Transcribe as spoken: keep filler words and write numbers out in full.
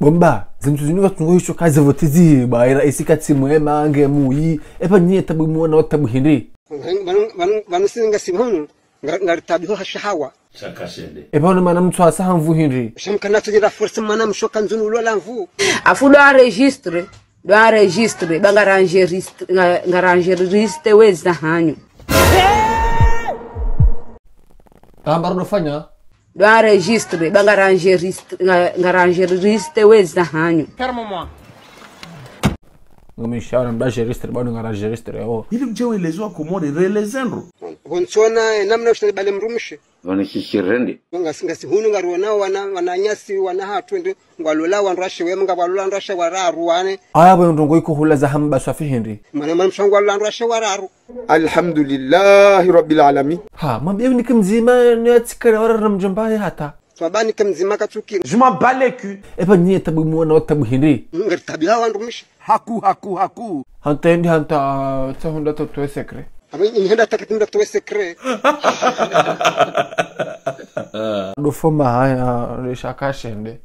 Bo mba, zintru zinu ngatungo hisho kazi vote ziba, ira isi katsi mwema, nge muyi, eba nyi tabu muona o tabu hindri. Vanu, vanu, vanu, vanu si ngasi hunu, nga, ngaritabiho ha shahawa. Sha kashende. Eba wana mwana mtsu asa ha nvu hindri. Sha mkana tujira force mwana mshoka nzunu ulola nvu. Afu ndo enregistré, ndo enregistré, ba ngara enregistré, nga, ngara enregistré weza hanyu. Tamba rudo fanya? Ndo enregistré, ba ngara enregistré, nga, ngara enregistré weza hanyu. Ferme-moi. Ngami shawara mba enregistré, ba ngara enregistré, oh. Ili mdje weleze wa Komori, releze ndro. Hontsona, eh, namna ushitani bale mdrumshe. Vanu shishirende. Ngasi, ngasi hunu ngaruona wana, wananyasi, wana hatru ndo, ngwalola wandru washe wema, ngwalola wandru washe wararu wane. Aya, bo ndrongo iko hula za hamba swafi hindri. Mwana, mwana mshe ngwalola wandru washe wararu. Alhamdulillahi Rabbil Alamin. Ha, mwambie nike mdzima, ni atsikare wararu na mdjomba ye hata. Twabani ke mdzima katsuki. Je m'en bats les couilles. Eba nyi tabu muona o tabu hindri. Ngaritabiha wandru mshe. Haku, haku, haku. Hanta endi hanta, tsa hunda to tuwe secret. Aba ini henda takati mda tuwe secret. Ndo foma haya, ndo sha kashende.